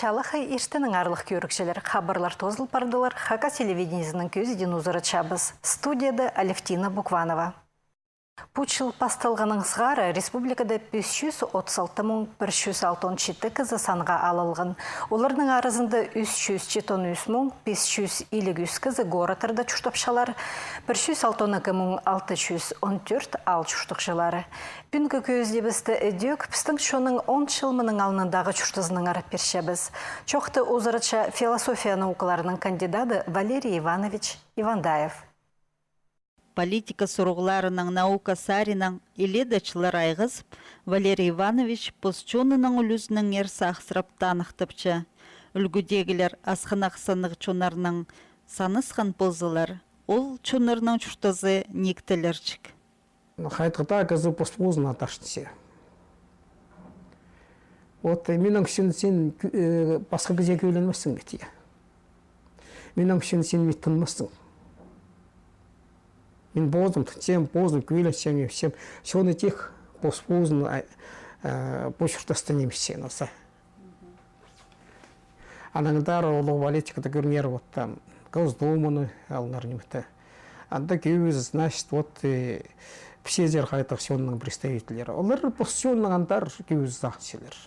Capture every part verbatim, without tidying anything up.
Чалахай иртеннең, аарлығ кӧрігҷілер. Хабарлар тоозыл пардылар. Хакас телевидениезінің кӧзідиин узаратчабыс. Студияда Алевтина Букванова. Пу чыл пасталғаннаң сығара республикада пис чӱс отыс алты муң пір чӱс алтон читі кізі санға алылған. Оларның аразында ӱс чӱс читон ӱс муң пис чӱс илиг ӱс кізі городтарда чуртапчалар, пір чӱс алтон ікі муң алты чӱс он тӧрт аал чуртағҷылары. Пӱӱнгі кӧзідиибісті ідӧк пістің чонның он чыл мының алнындағы чуртазынаңар пирчебіс. Чоохты узаратча философия наукаларының кандидады Валерий Иванович Ивандаев. Политика сурығларынаң наука саринаң илееде даа чыллар айғазып, Валерий Иванович пос чонының ӱлӱзінеңер сағысрап таныхтапча. Ӱлгӱдегілер асхынах саннығ чоннарнаң санасхан ползалар, ол чоннарның чуртазы ниик тілерҷік. Хайдағ даа кізі пос позын адартча. Вот, э, минің ӱчӱн син кӱ-, э, пасха кізее кӧйленмессің бе, тізе. Минің ӱчӱн син мин тынмассың. Мин позым тынчам, позым кӧйленчем, ипчем. Соны тик пос позын, а, а, пос чуртаста нимесче, нооза. Анаң андар улуғ политикада кӧріңер, вот там Госдуманы алыңар ниме-де. Анда кӧбізі, значит, вот, э, пісезер хайдағ чонның представительлері. Олар пос чонның андар кӧбізі сағынчалар.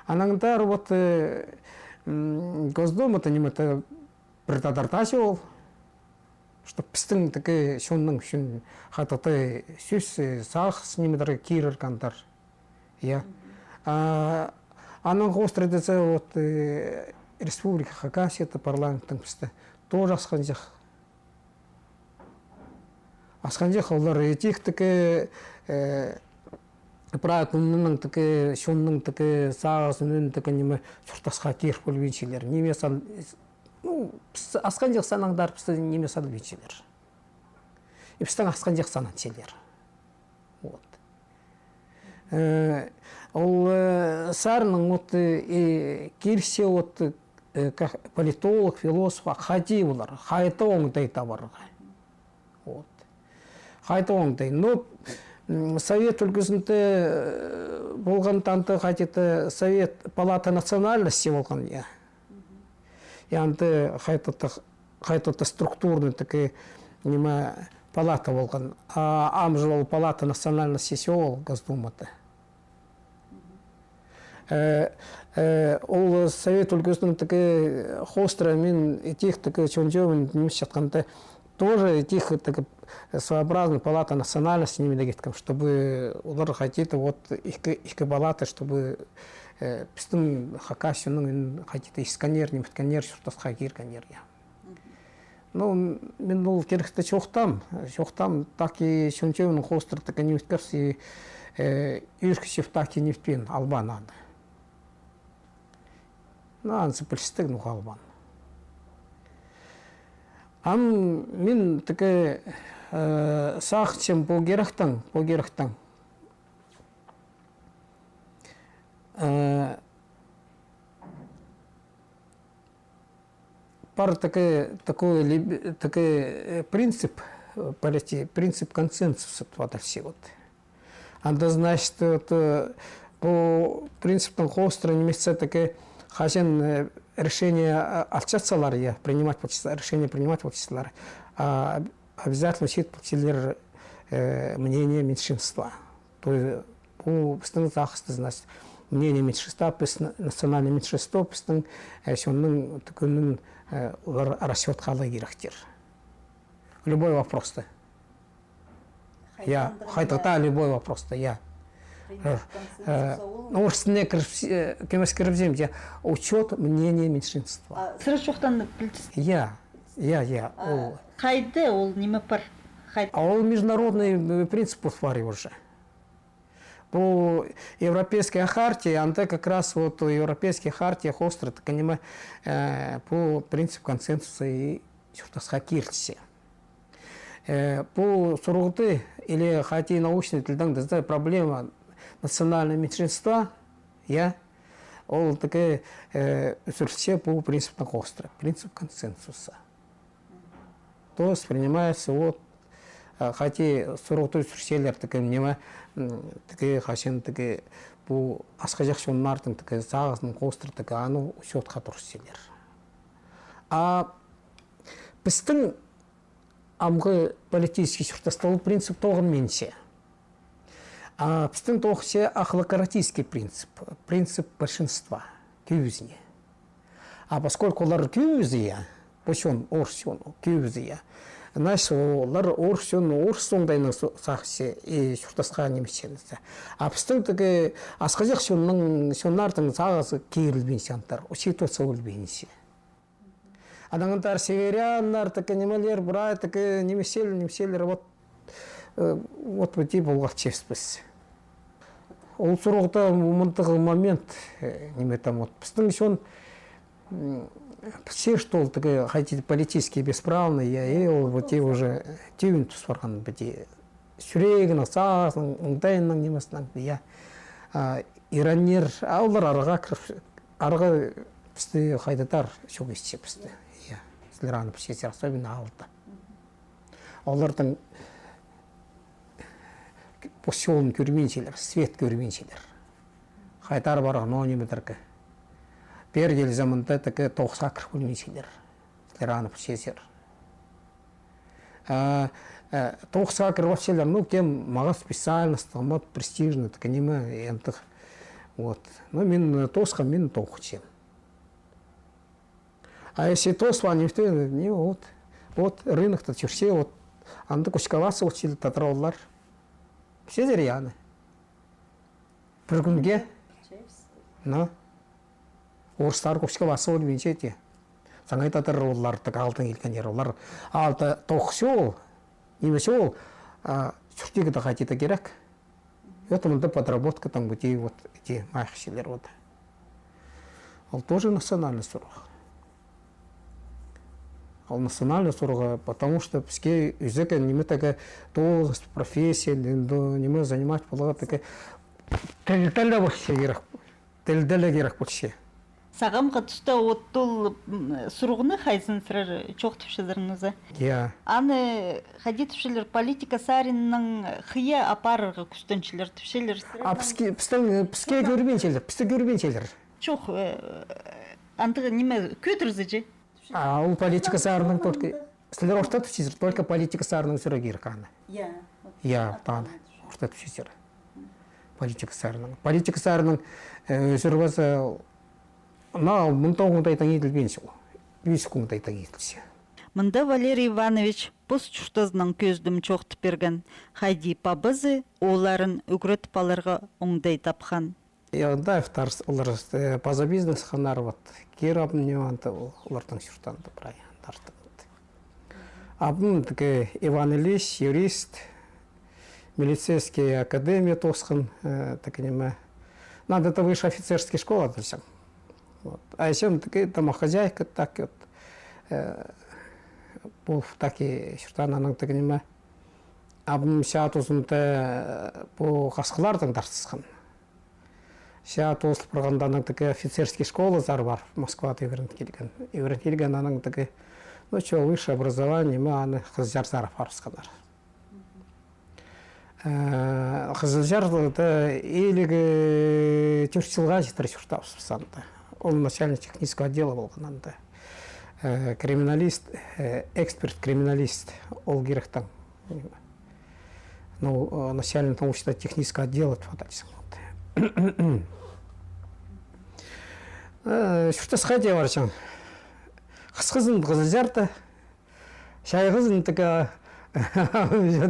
Анаң андар вот, э, м, Госдумада ниме-де пір тадар даа чоғыл. Чтоб пістің тігі чонның ӱчӱн хайдағ-да сӧс, э, сағыс нимелерге кирерге андар. Я. А, анаң хоостыра тізе, вот, э, Республика Хакасияда парламенттің пісте тоже асхынҷах. Асхынҷах олар, э, тик тігі, э, прай кӱннің тігі, чонның тігі, сағызының тігі ниме чуртасха кир полбинчалар. Ниме сан-, ну, піс асхынҷах санаңар, пісті ниме санбинчалар. И пістің асхынҷах сананчалар. Вот. Э, ол, э, саринаң вот, э, и кирче вот, э, как политолог, философ, хайди полар, хайди оңдай табарға. Вот. Хайди оңдай. Ну, м, совет ӱлгӱзінде, э, полған таңда хайди-да совет, палата национальностей полған, я. И анда хайди-да, хайди-да структурный тігі ниме палата полған. А ам же ол палата национальностей чоғыл Госдумада. Э, э, ол совет ӱлгӱзінің тігі хоостыра мин тик тігі чон-чонның нимес чатханда тоже тик тігі своеобразный палата национальностей нимелерге иткем, чтобы олар хайди-да вот ікі, ікі палата, чтобы, э, пістің Хакасияның хайди-да искеннер, ниме иткеннер, чуртасха киргеннер, я. Ну, мин ол киректі чоохтаам, чоохтаам, так и чон-чонның хоостыра тігі ниме иткебіс, и, э, ӧӧркізіп так и ниме итпеен, албаан аны. Ну, анзы пілістіг, ну, албаан. Ам мин тігі, э, сағынчам пу киректең, пу киректең. Э, пар тігі, такой либ-, тігі, э, принцип, э, полити-, принцип консенсуса тіп адалча вот. Анда, значит, вот, э, пу принциптің хоостыра нимес тігі, хаҷан, э, решение, а, алчатса олар, я, принимать полчатса, решение принимать полчатса олар, а, об-, обязательно учитывать полчалар, э, мнение меньшинства. То есть, пу пістің сағыста, значит, мнение меньшинства, піс на-, национальное меньшинство, пістің, э, чонның, тӱкӱннің, э, олар расчётха аларға киректер. Любой вопросты. Я, хайдағ-да любой вопросты, я. Э, э, ну, орыс тіліне кіріп, э, кӧмес кірібізем, я, учёт мнения меньшинства. А, сірер чоохтанып пілдіс? Я, я, я, а, ол. Хайда ол ниме пар? Хайда? А ол международный, э, принцип пар уже. Пу Европейская хартия, анда как раз вот Европейская хартия хоостыра тігі ниме, э, пу принцип консенсуса и чуртасха кирілче. Э, пу сурығды, или хайди научный тілдең тізе, проблема национального меньшинства, я, ол тігі, э, ӱзӱрілче пу принциптең хоостыра, принцип консенсуса. То есть принимается вот, а, хайди сурығды ӱзӱрчелер, тігі ниме, м, тігі хаҷан тігі Пу асхаҷах чоннарның тігі сағызын хоостыра тігі аны учётха турчалар. А пістің амғы политический чуртаста ол принцип тоғынминча. А пістің тоғынча охлократический принцип, принцип большинства, кӧбізіне. А поскольку олар кӧбізі, я, пу чон, орыс чон, кӧбізі, я. Значит, олар орыс чон, орыс оңдайынаң со-, сағысча, и чуртасха нимес чіли. А пістің тігі асхаҷах чонның, чоннарның сағызы кирілбинче андағ, учитываться полбинча. Анаң андар северяннар, тігі нимелер, прай тігі нимес чіли, нимес чіли, вот, э, вот пу тіп полғарчабыс піс. Ол сурығда мындағ момент, э, ниме там, вот, пістің чон, м, пілче, что ол тігі, хайди, политически бесправный, я, и ол пу тіп уже тӧӧн тус парған, пу тіп, чӱрегінің, сағызының, оңдайының, нимезінің, я. А, ираннер, а олар арғаа кіріп, арғаа пісті хайдағ-да чох итче пісті. Я. Сірер аны пілчезер, особенно аалда. Олардың пос чолын кӧрбинчелер, свет кӧрбинчелер. Хайдар парған, но ниме идерге. Пеер килзе, мында тігі тоғысха кіріп полбинчелер. Сірер аны пілчезер. А, а, тоғысха кіріп алчалар, ну, кем мағаа специальность, мағаа престижный, тігі ниме, андағ. Вот. Ну, мин, э, тоосхам, мин тоғынчам. А если тооспаан, ниме, вот, вот рынокта чӧрче, вот, анда кучкаласча, вот, чіли тадар ооллар. Пілчезер, я, аны. Пір кӱнге. Ну. Орыстар кучкаласча полбинча тее. Саңай тадар ооллар, тігі аалдаң килгеннер, олар аалда тоғысча ол, ниме чох ол, а, чуртирға даа хайди-да кирек. Это мында подработка, там, где вот эти майхчылар, вот. Ол тоже национальный сурығ. Ол национальный сурығ, потому что піске ӱзекен ниме тігі должность, профессия, ниме занимать поларға тігі тілде ле полча кирек. Тілде ле кирек полча. Сағамғы туста от ол, м, сурығны хайзын сірер чоохтапчазарыңзар. Я. Аны хайди тіпчелер, политика саринаң хыйа апарарға кӱстенчелер тіпчелер. А піске, пістің, піске кӧрбинчелер, пісті кӧрбинчелер. Чох, э, андағ ниме кӧдірзе чи. А ол политика саринаң только, сірер орта тіпчезер, только политика саринаң сӱрерге кирек аны. Я. Я, таң орта тіпчезер. Политика саринаң. Политика саринаң, э, сӱрбезе, на, мында оңдайнаң иділбинче ол. Пӧзік оңдайнаң иділче. Мында Валерий Иванович пос чуртазынаң кӧзідім чоохтап пирген, хайди пабазы оолларын ӱгретіп аларға оңдай тапхан. Ивандаевтар, олар, э, паза бизнес хынар, вот, кирі абым ниме анда, ол-, оларның чуртаанда прай андартын. Абым тігі Иван Ильич, юрист, милицейский академия тоосхан, э, тігі ниме. Надо это высшая офицерская школа даа. Вот. А іҷем тігі домохозяйка, так вот, э, пу так и чуртаан, анаң тігі ниме. Абым чаа тузында, э, пу хасхылардаң тартысхан. Чаа тоозыл парғанда анаң тігі офицерский школазар пар, Москвада ӱгрен килген. Ӱгрен килген анаң тігі, ну, чо, высшее образование, ниме, аны Хызылчарзар апарыбысханнар. Э, Хызылчарда илиг тӧрт чылға читіре чуртаабыс анда. Ол начальник технического отдела полған анда. Э, криминалист, э, эксперт-криминалист ол киректең. Ну, э, начальник научно-технического отдела тіп адалчаң. Э, чуртасха даа парчаң. Хысхызын Хызылчарда, чайғызын тігі,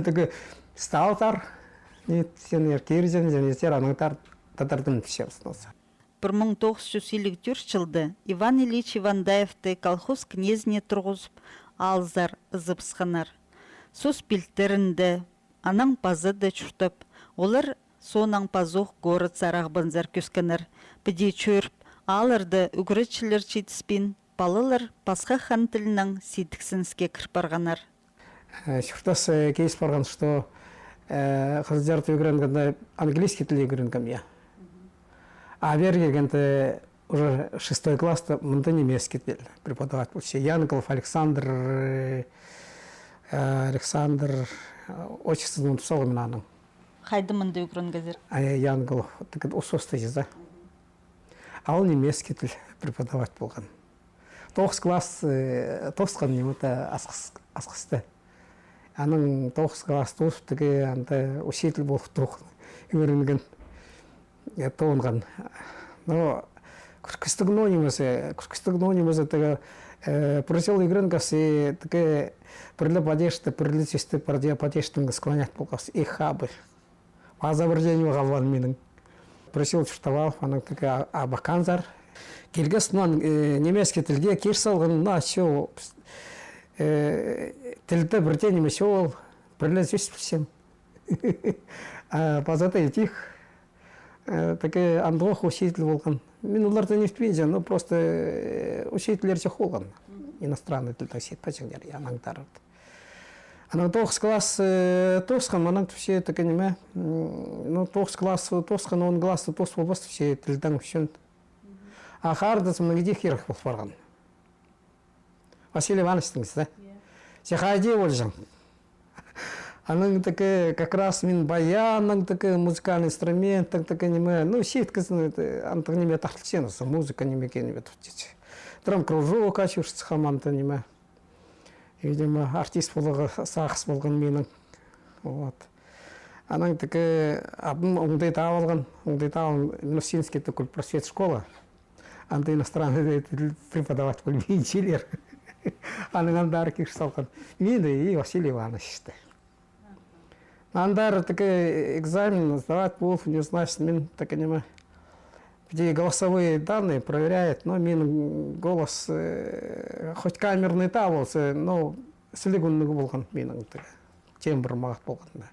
тігі сталтар, ниме, сен ир кирзең, сен ир, анаң тар-, тадардым тіпче. Пір муң тоғыс чӱс илиг тӧрт чылда Иван Ильич Ивандаевты колхоз кнезіне турғызып, аалзар ызыбысханнар. Сос пилтірінде, анаң паза даа чуртап, олар соонаң пазох городсар Ағбанзар кӧскеннер. Піди чӧріп, аалларда ӱгретчілер читіспин, палалар пасха хан тілінең сидіксініске кір парғаннар. Э, чуртас, э, киліс парған, что, э, Хызылчарда ӱгренгенде английский тіл ӱгренгем, я. А пеер килгенде уже шестой класста мында немецкий тіл преподавать полча. Янголов Александр, э, Александр, э, отчествозын ундуп салғам мин аның. Хайда мында ӱгренгезер? А, Янгол, тігі Усосты чаза. А ол немецкий тіл преподавать полған. Тоғыс класс, э, тоосхан ниме-де асхыс-, асхысты. Анаң тоғыс класс тоосып, тігі анда учитель полып тоғын, ӱгренген, э, тоғынған. Но кӱскістіг, но нимезі, кӱскістіг, но нимезі тігі, э, пір чыл ӱгренгес, и тігі пір ле падежті, пір ле сӧсті пір дее падежтең склонять полғабыс. И хабы. Паза пір дее ниме халбаан минің. Пір чыл чуртап алып, анаң тігі а-, абахханзар. Килгес, мынаң, э, немецкий тілге кир салған, ну, а чо, э, тілде пір дее ниме чоғыл, пір ле сӧс пілчем. А паза да идӧк, э, тігі андох учитель полған. Мин оларны ниме итпинчем, ну, просто, э, учительлер чох полған. Иностранный тіл тігі итпеҷеңнер, я, анаңар. Анаң тоғыс класс, э, тоосхам, анаң тіпче тігі ниме, м, ну, тоғыс класс тоосхан, он класс тоос полбас тіпче, тілдең ӱчӱн. А харындазымның идӧк кирек пол парған. Василий Ивановичтің, да? Че хайди полҷаң. Анаң тігі как раз мин баяннаң, тігі музыкальный инструментнең, тігі ниме, ну, чииткезін, андағ ниме тартылчам, музыка нимее, ниме тартчам. Драм-кружокха чӧрчетхем, анда ниме. Видимо, артист поларға сағыс полған минің. Вот. Анаң тігі адым оңдай таап алған, оңдай таап алған, Минусинскийде культпросвет школа. Анда иностранный тіл преподавать полбинчалар. Анаң андар кир салған. Мині и Василий Ивановичті. Андар тігі экзамен сдавать полып, не, значит, мин тігі ниме, піди голосовые данные проверяют, но минің голос, э, хоть камерный таа полза, но сіліг ӱнніг полған минің тігі. Тембр мағат полған, да.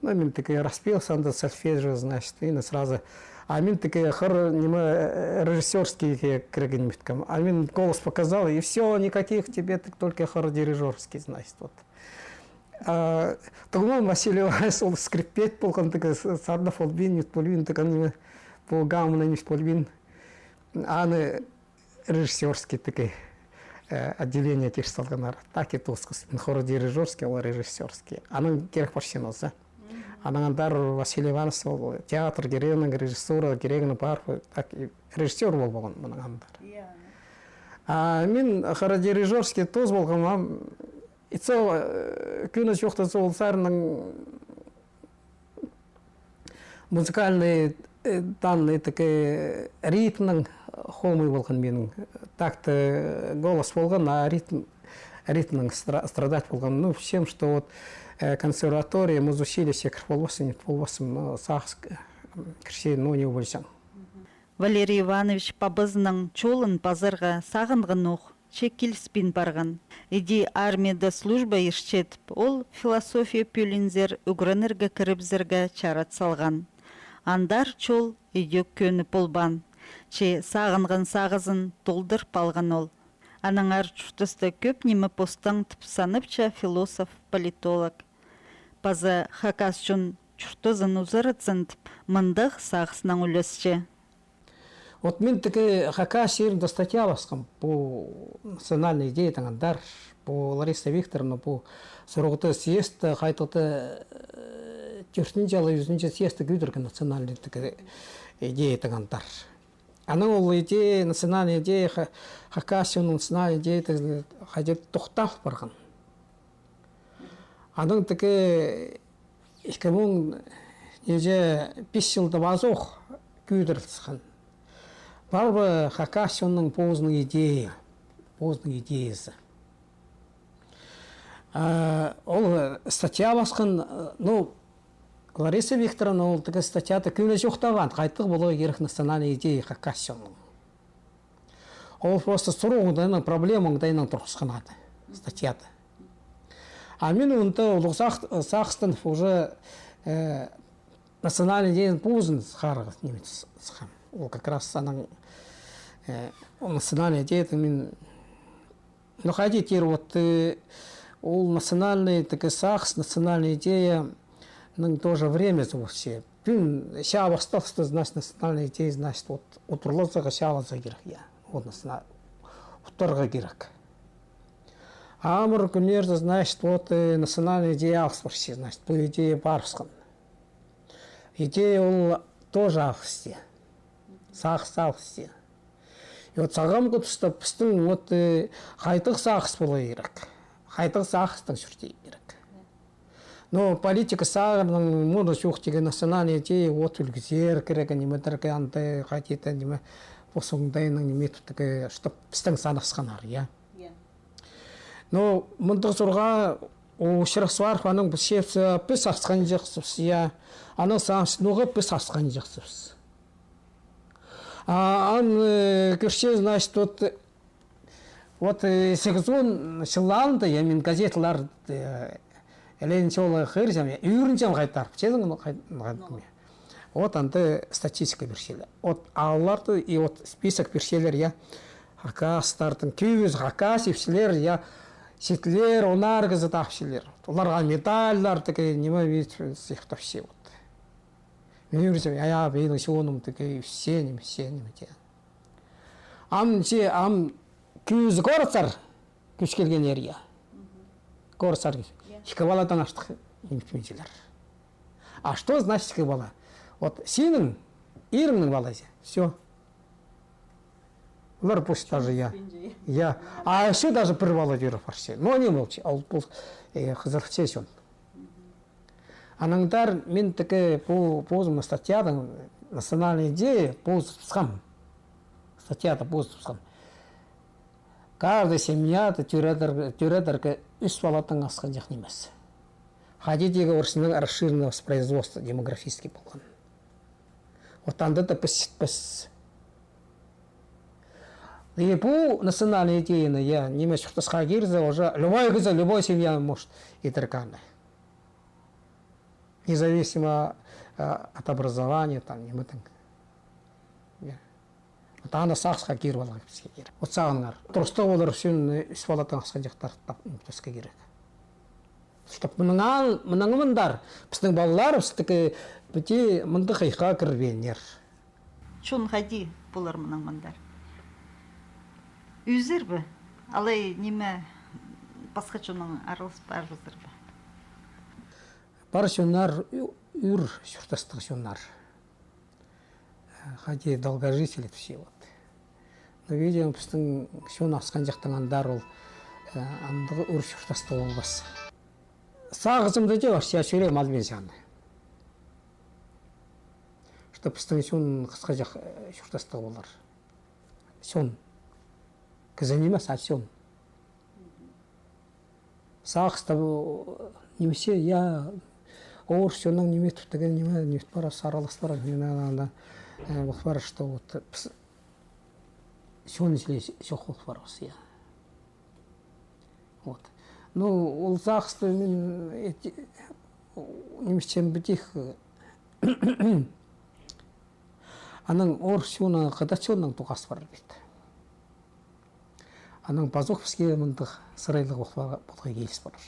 Но мин тігі распелся, анда сольфеджио, значит, и сразу. А мин тігі хор, ниме, э, режиссёрскийге кірген ниме иткем. А мин голос показал, и всё, никаких тебе, ты только хор дирижёрский, значит, вот. А, тоғынам, Василий Иванович ол скрипеть полған, тігі с-, сарнап полбин, ниме полбин, тігі ниме, пу гамманы ниме полбин. Аны режиссёрский тігі, э, отделение кир салғаннар. Так и тоосхабыс. Мин хор дирижёрский, ол режиссёрский. Анаң кирек парча нооза. Анаң андар Василий Иванович ол театр кирегінің, режиссура кирегінің пар, так и режиссёр пол полған мынаң андар. А мин хор дирижёрский тоос полғам, ам, и цо, э, кӧні чоохтаза, ол сарынның музыкальный, э, данный тігі ритмнің хомай полған минің. Так-то, э, голос полған, а ритм, ритмнің стра-, страдать полған. Ну, всем, что вот, э, консерватория, музучилище кір полбассың, ниме полбассың, но сағыс к-, кірче, но ниме полҷаң. Валерий Иванович пабазының чолын пазарға сағынғанох, че киліспин парған. Иди армияда служба иртчетіп, ол философия пӧлиинзер ӱгренерге кірібізерге чарат салған. Андар чол идӧк кӧні полбаан, че сағынған сағызын толдырып алған ол. Аннаңар чуртаста кӧп ниме постаң тіп санапча философ-политолог. Паза хакас чон чуртазын узаратсын тіп, мындағ сағыснаң ӱлесче. Вот мин тігі Хакас чирінде статья пасхам, пу национальный идеядаң андар, пу Лариса Викторовна, пу сурығда съезд, хайдағ-да, э, тӧртінҷі алай ӱзінҷі съезд кӧдірген национальный тігі идеядаң андар. Анаң ол идея, национальный идея, ха-, Хакасияның национальный идеяда хайди тохтап парған. Анаң тігі ікі муң нинҷе пис чылда пазох кӧдіріліскен. Пар ба Хакасияның позының идея, позының идеязы. А, ол, э, статья пасхан, э, ну, Лариса Викторовна ол тігі статьяда кӧні чоохтабаан, хайдағ поларға кирек национальный идея Хакасияның. Ол просто сурығ оңдайнаң, проблема оңдайнаң турғысхан ады статьяда. А мин анда улуғ сағ-, сағыстан уже, э, национальный идеяның позын сығарға ниме сыххам. Ол как раз анаң, э, ол национальный идеяны мин, ну, хайди тир, вот, э, ол национальный, тігі сағыс, национальный идеяның тоже времязы вообще. Пӱӱн чаа пасталысты, значит, национальный идея, значит, вот, удурлазарға, чаалазарға кирек, я. Вот, национа-, удурларға кирек. А амыр кӱннерде, значит, вот, э, национальный идея алыс парча, значит, пу идея парыбысхан. Идея ол тоже алғыс тее. Сағыс алғыс тее. И вот сағам кӱстеп пістің вот, э, хайдағ сағыс поларға кирек. Хайдағ сағыстаң чӧрерге кирек. Но политика сағынның мурны чох тиген национальный идея вот ӱлгӱзер кирек, ниме идерге, анда хайди-да ниме, посуңдайның ниме тутығы, чтоб пістің санасханнар, я. Но мындағ сурға учырас пар, анаң піс, піс асханҷахпыс, я. Анаң сағынча, ноға піс асханҷахпыс. А ам, э, кӧрче, значит, вот, вот, э, сигізон чыл алнында, я, мин газеталар, э, іле нинҷе ол хығырчам, я, ӧрінчем хайдар, честно, ну, хай-, ну, хай-, ну, я. Вот анда статистика пирчелер. Вот аларды, и вот список пирчелер, я, хакастардың, кӧбізі хакас ипчілер, я, читлер, онар кізі тапчалар. Оларға медальлар, тігі, ниме, вид, сыйыхтапча, вот. Мин ӧрінчем, я, я, мин чоным тігі, все ниме, все ниме, тее. Ам, че, ам, кӧзі городтар, кӧс килгеннер, я. Городтар кӧс. Ікі паладаң артых ниме итпинчелер. А что значит ікі пала? Вот синің, иріңнің палазы. Всё. Олар пусть даже, я. Я. А ещё даже пір пала ӧріп парча. Но не молча. Ол пу, э, хызырча чон. Анаңар мин тігі пу, позымның статьядаң национальная идея позыбысхам. Статьяда позыбысхам. Каждая семьяда тӧредер-, тӧредерге ӱс паладаң асханҷах нимес. Хайди дее орыснаң расширенное воспроизводство демографический полған. Вот анда даа піс читпес. И пу национальная идеяны, я, ниме, чуртасха кирзе, уже любой кізі, любой семья может идерге аны. Независимо, а, от образования, там, ниме там. Я. Вот аны сағысха киріп аларға піске кирек. Вот сағыныңар. Турыстығ полар ӱчӱн, э, ӱс паладаң асханҷахтар тап-, ниме, итпеске кирек. Чтоб мынаң, мынаң мындар, пістің палаларыбыс тігі, э, піти мындағ хыйға кірбееннер. Чон хайди полар мынаң мындар? Ӧзер бе? Алай ниме, пасха чоннаң аралас парыбызар ба? Пар чоннар, ӱ-, ӱр чуртастығ чоннар. Э, хайди долгожители все вот. Но, видимо, пістің чон асханҷахтаң андар ол, э, андағ ӱр чуртастығ полбас. Сағызымда даа пар, я, чӧрем албин чаны. Что пістің чон хысхаҷах, э, чуртастығ полар. Чон. Кізі нимес, а чон. Сағыста пу, нимес, я, орыс чоннаң ниме тіп тіген, ниме, ниме пар, аралас пар, ниме, анда, э, пол пар, что вот, піс, чон чіли чох пол парбыс, я. Вот. Ну, ол сағысты мин, эти, нимес, чем бітих, анаң орыс чоны, хыдат чоннаң тоғас парар ит. Анаң пазох піске мындағ сырайлығ пол-, поларға киліс парар.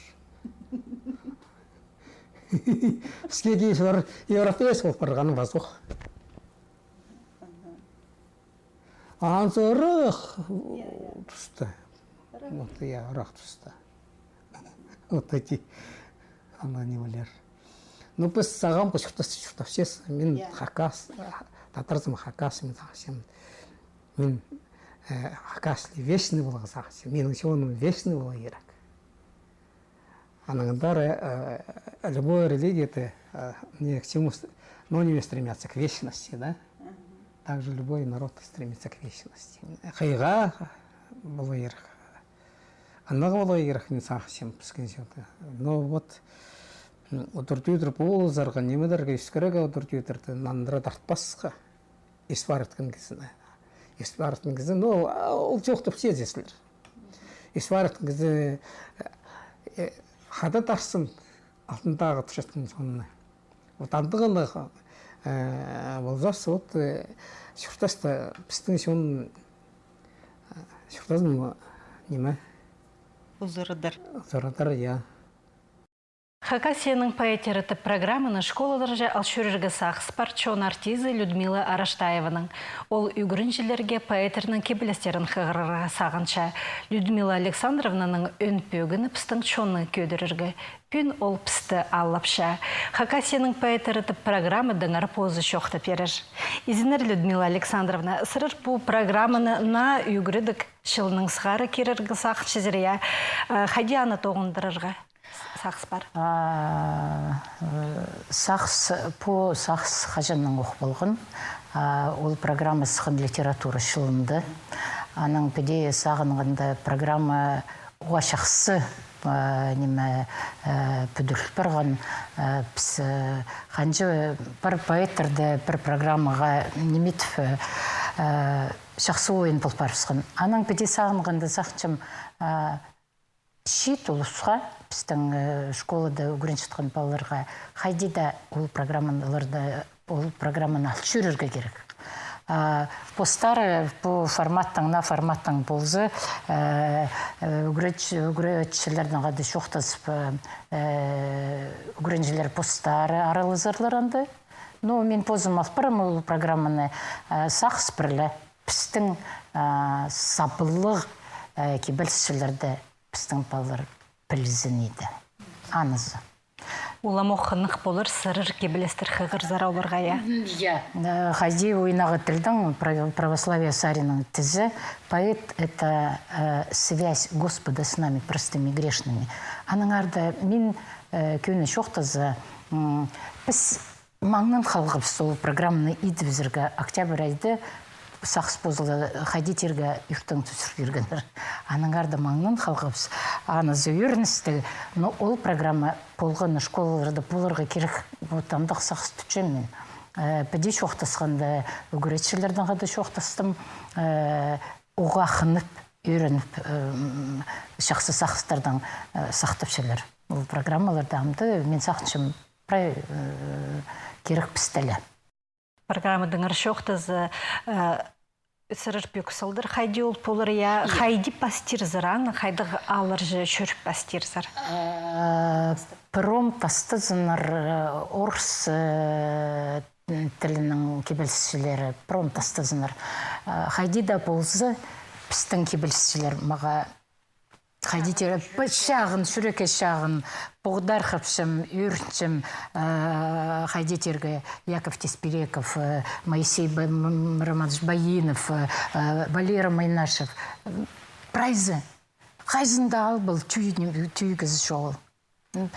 Піске киліс парар, европеец пол парарға, анаң пазох. Анзы ырах туста. Вот, я, ырах туста. Вот эти, ана нимелер. Ну, піс сағам чуртас-, чуртапчабыс. Мин хакас, татарзым хакас, мин сағынчам. Мин, э, хакас тілі вечный поларға сағынчам. Минің чоным вечный поларға кирек. Анаң андар, э, э, любой религияда, э, ни к чему с-, но не стремятся к вечности, да? Мгм. Также любой народ стремится к вечности. Хыйға поларға кирек. Аннаң поларға кирек, мин сағынчам, піске чоны. Но вот, м, удур-тӧдір полызарға, нимелерге, ӧскірерге удур-тӧдірді, нандыра тартпасха. Ис парыбысхан кізіні. Ис парыбысхан кізі, ну, а, ол чоохтап сизесілер. Ис парыбысхан кізі, э, э, хада тарсын, алтындағы турчатхан чонны. Вот андағ, э, полза, вот, э, чуртаста пістің чон, э, чуртазын, ниме? Узарадар. Узарадар, я. «Хакасияның поэттері» тіп программаны школаларҷа ал чӧрерге сағыс пар чон артизі Людмила Араштаеваның. Ол ӱгренҷілерге поэттернің кибелістерін хығырарға сағынча. Людмила Александровнаның ӧӧн пӧгіні пістің чонны кӧдірерге. Пӱӱн ол пісті аллапча. «Хакасияның поэттері» тіп программадаңар позы чоохтап пирер. Изеннер, Людмила Александровна, сірер пу программаны наа ӱгредіг чылның сығара кирерге сағынчазар, я? Э, хайди аны тоғындырарға сағыс пар? А, э, сағыс, пу сағыс хаҷаннаң ох полған. А, ол программа сыххан литература чылында. Анаң піди сағынғанда, программа уғаа чахсы, а, ниме, а, пӱдіріл парған, а, піс, а, ханҷа пір поэттерді пір программаға ниме итіп, а, чахсы ойын пол парыбысхан. Анаң піди сағынғанда, сағынчам, а, чиит улусха, пістің, э, школада ӱгренчеткен палаларға хайди даа ол программаны, оларны, ол программаны ал чӧрерге кирек. А, постары пу форматтаң, наа форматтаң полза, э, э, ӱгретч-, ӱгретчілернең хада чоохтазып, э, э, ӱгренҷілер постары аралазарлар анда. Ну, мин позым ал парам ол программаны, э, сағыс пірле пістің, э, саблығ, э, кибелісчілерді пістің палалар пілзін иді. Анызы. Ол ам ох нығ полар, сірер кибелістер хығырзар оларға, я? М, я. Э, хайди ойнағы тілдің, право-, православие саринаң тізе: «Поэт — это, э, связь Господа с нами, простыми грешными». Аннаңар даа мин, э, кӧні чоохтаза, м, піс маңнан халғабыс ол программаны идібізерге. Октябрь айда сағыс позыла, хайди тирге, иртен тӱзір киргеннер. Аннаңар даа маңнан халғабыс. Анызы ӧріністіг, но ол программа полған школаларда поларға кирек. Вот андағ сағыс тутчам мин. Э, піди чоохтасханда, ӱгретчілернең хада чоохтастым. Э, уғаа хынып, ӧрініп, э, м, чахсы сағыстардаң, э, сахтапчалар. Ол программаларда амды, мин сағынчам, прай, э, кирек пісті ле. Программадаңар чоохтаза, э, сірер пӧк салдар, хайди ол полар, я? Хайди пастирзар аны, хайдағ аалларҷа чӧріп пастирзар? Э, пром тастазыннар, э, орыс, э, тілінің кибелісчілері, пром тастазыннар. Э, хайди даа полза, пістің кибелісчілер маға хайди тирге, пу чағын, чӱрекке чағын, поғдархапчам, ӧрінчем, э, хайди тирге, Яков Теспереков, э, Моисей Ба-, М-, Романович Баинов, э, э, Валера Майнашев. Прайзы, хайзын даа ал пол, тӧӧй, тӧӧй кізі чоғыл. М,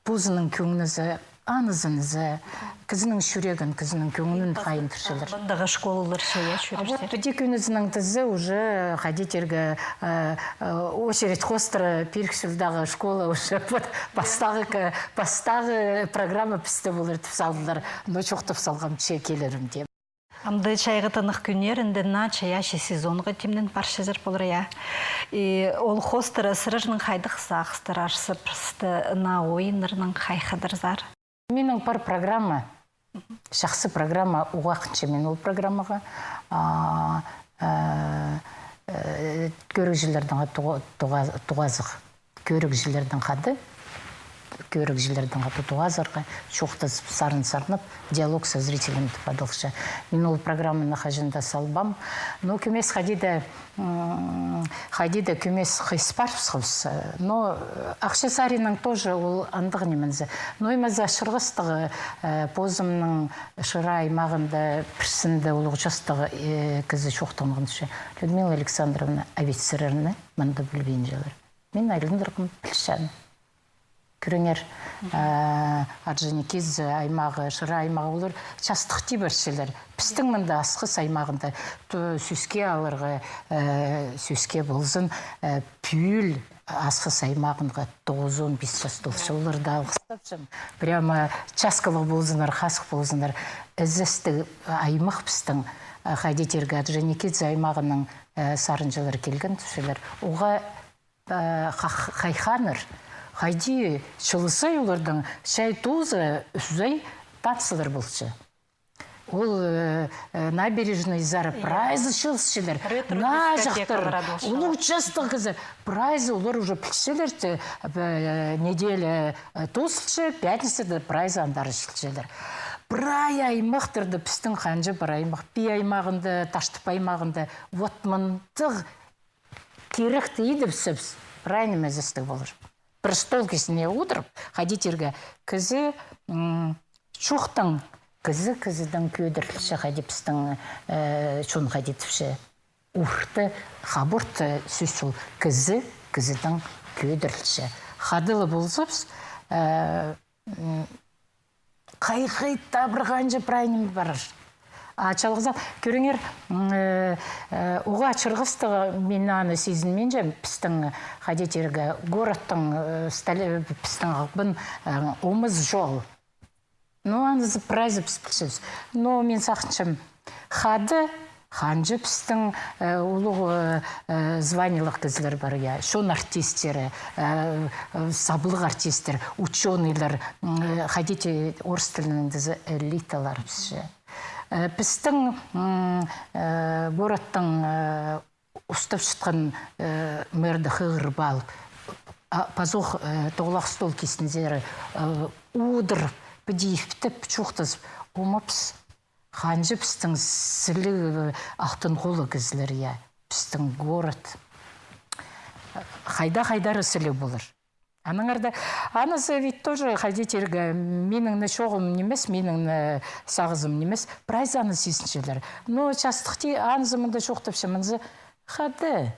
позының кӧңнізі, анызын зе, кізінің чӱрегін, кізінің кӧңнін хайындырчалар. Мындағ школаларҷа, я, чӧрерзер. А вот піди кӧнізінең тізе уже, хайди тирге, э, э, очередь хоостыра пирік чылдағы школа уже, вот, пастағы ка-, пастағы программа пісте полар тіп салдылар. Но чоохтап салғам, че килерім тіп. Амды чайғы тынағ кӱннерінде наа чайаачы сезонға тимнен парчазар полар, я. И ол хоостыра сірернің хайдағ сағыстар арса пісте, наа ойыннарнаң хайхадырзар? Минің пар программа, чахсы программа, уғаа хынчам мин ол программаға. А, э, э, кӧрігҷілернең хада тоға-, тоға-, тоғазығ. Кӧрігҷілернең хада, кӧрігҷілернең хада тоғазарға, чоохтазып, сарын сарнап, «Диалог со зрителем» тіп адалча. Мин ол программаны хаҷан даа салбаам. Но кӧмес хайди даа, м, хайди даа кӧмес хыс парыбысхабыс. Но, э, ахча саринаң тоже ол андағ ниме зе. Но ниме зе, чырғастығ, э, позымның Шира аймағында пірсінде улуғ частығ, э, кізі чоохтанғанча: «Людмила Александровна, а ведь сірерні мында пілбинчелер». Мин айландырғам, пілчем. Кӧріңер, а, Орджоникидзе аймағы, Шира аймағы, олар частых тибірчелер. Пістің мында Асхыс аймағында ту-, сӧске аларға, э, сӧске ползын, э, пӱӱл Асхыс аймағынға тоғызон пис час толча. Оларны алғыстапчам. Прямо часкалығ ползыннар, хазых ползыннар. Ізестіг аймах пістің, э, хайди тирге, Орджоникидзе аймағының, э, сарынҷылар килген тіпчелер. Уғаа Э, хах-, хайханнар, хайди чылызай оларның, чай тооза, ӱзӱзей танцылар полча. Ол, э, э, набережный сари прайзы чыылысчалар. Ретро-дискотека. Наа чахтар, улуғ частығ кізі. Прайзы олар уже пілчелер, те, э, неделя, э, тоозылча, пятницада прайзы андар чыылчалар. Прай аймахтарда, пістің ханҷа пар аймах, Пии аймағында, Таштып аймағында, вот мындағ киректі идібіссебіс, прай ниме істіг полар. Пір стол кистіне одырып, хайди тирге, кізі, м, чоохтаң, кізі кізідең кӧдірілче, хайди пістің, э, чон хайди тіпче. Орта, хабарта сӧс ол, кізі кізідең кӧдірілче. Хада ла ползабыс, э, м, хайхай табырғанҷа прай ниме парар. А чалғызаң, кӧріңер, м, э, э, уғаа чырғыстығ, мин аны сизінминчем, пістің, хайди тирге, городтың, э, столе-, пістің Ағбан, э, омыс чол. Ну, аны прайзы піс пілчебіс. Но мин сағынчам, хада, ханҷа пістің, э, улуғ, э, э, званиеліг кізілер пар, я, чон артисттері, э, э, саблығ артисттер, учёныйлар, м, э, хайди тее орыс тілінең тізе, элиталар пісче. Э, пістің, м, э, городтың, э, устап чатхан, э, мэрді хығырып алып, а, пазох, э, тоғылах стол кистінзер, э, одырып, піди иптеп, чоохтазып, омабыс. Ханҷа пістің сіліг, э, алтын холлығ кізілер, я, пістің город. Хайда-хайдар сіліг полар. Аннаңар даа, анызы ведь тоже, хайди тирге, минің не чооғым нимес, минің не сағызым нимес, прайзы аны сизінчелер. Но частыхти анызы мында чоохтапча, мынзы хада.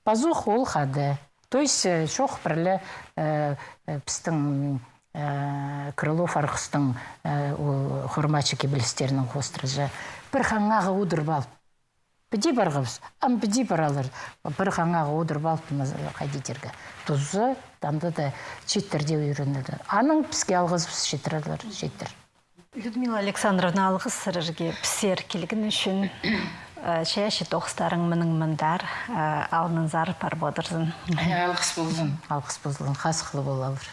Пазох ол хада. То есть, э, чоох пірле, э, э, пістің, э, Крылов Арғыстың, э, ол хормачы кибелістерінің хоостыра. Пір хаңнағы одырып алып, піди парғабыс, ам піди паралар. Пір хаңнағы одырып алып, мына, хайди тирге. Тузы, анда даа чииттерде ӱгренілді. Анаң піске алғызыбыс читірерлер, чииттер. Людмила Александровна, алғыс сірерге пісер килген ӱчӱн. Э, чайаачы тоғыстарың мының мындар, э, алнынзар парып одырзын. Алғыс ползын, алғыс ползын, хазых ла полалар.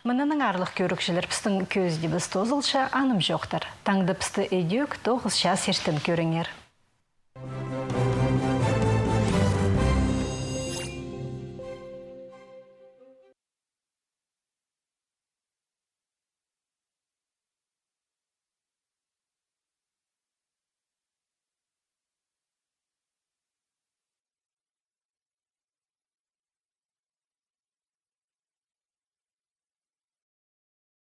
Мыннаң, аарлығ кӧрігҷілер, пістің кӧзідібіс тоозылча, анымҷохтар. Таңда пісті ідӧк тоғыс час иртен кӧріңер.